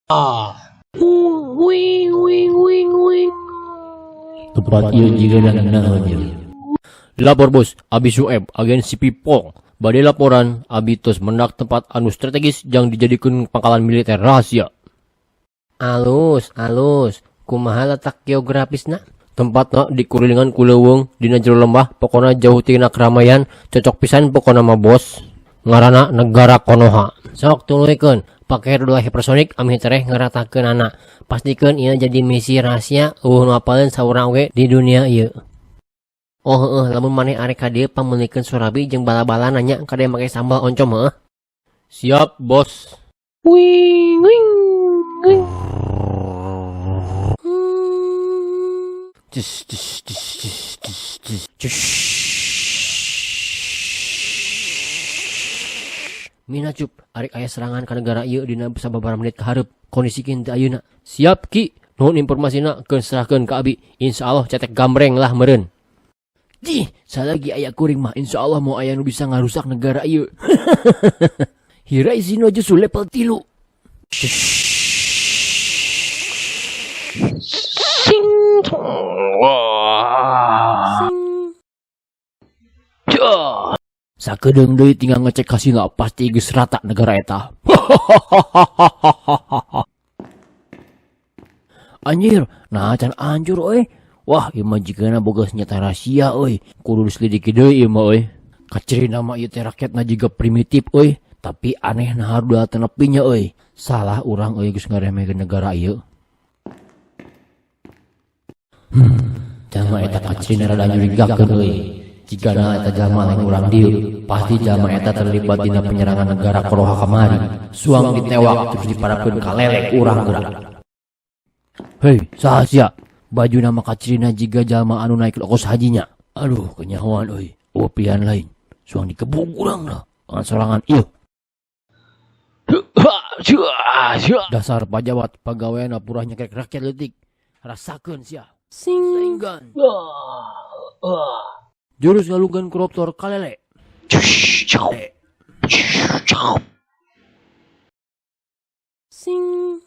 Wing wing wing wing. Tempat ieu jiga ngeunaheun ieu. Lapor, Bos, Abi Sueb, agen CP Pol. Bade laporan, abi tos mendak tempat anu strategis jang dijadikeun pangkalan militer rahasia. Alus, alus. Kumaha letak geografisna? Tempatna dikurilingan ku leuweung dina jero lembah, pokona jauh tina keramaian, cocok pisan pokona mah, Bos. Ngaranna Negara Konoha. Sok tuluykeun, pake rudal hipersonik ameh tereh ngeratakeunana. Pastikeun ieu jadi misi rahasia, euweuh nu apaleun saurang oge di dunia ieu. Oh heeh, lamun maneh arek ka dieu pangmeulikeun surabi jeung bala-balana nya, kade make sambal oncom, heueuh. Siap, Bos. Wing wing wing. Cis cis cis cis cis cis cis. Mina Cup, arek aya serangan ka negara ieu dina sababaraha menit ka hareup. Kondisikeun teu ayeuna. Siap, Ki. Nuhun informasina, keun serahkeun ka abi. Insyaallah cetek gambreng lah meureun. Jih, salagi aya kuring mah insyaallah moal aya nu bisa ngarusak negara ieu. Hiraishin no Jutsu level 3. Sing. Sing. Sakedeung deui tinggal ngecek hasilna, pasti geus rata negara eta. Anjir, nah can hancur euy. Wah, ieu mah jigana boga senjata rahasia euy. Kudu diselidiki deui ieu mah euy. Kacirina mah ieu teh rakyatna jiga primitif euy, tapi aneh nah rudal teu nepi nya euy. Salah urang euy geus ngaremehkeun negara ieu. Jalma eta kacirina rada nyurigakeun euy. Jigana eta jalma lain urang dieu, pasti jalma eta terlibat dina penyerangan negara Konoha kamari. Suang ditewak terus diparabkeun ka lelek urang geura. Hei, saha sia? Bajuna mah kacirina jiga jalma anu naik ongkos hajinya. Aduh, kenyahoan euy. Euweuh pilihan lain. Suang digebug urang lah. Angan sorangan ieu. Dasar pajabat pagaweanna purah nyekrek rakyat leutik. Rasakeun sia. Sing. Saingan. Jurus ngalungkeun koruptor kalele. Sing.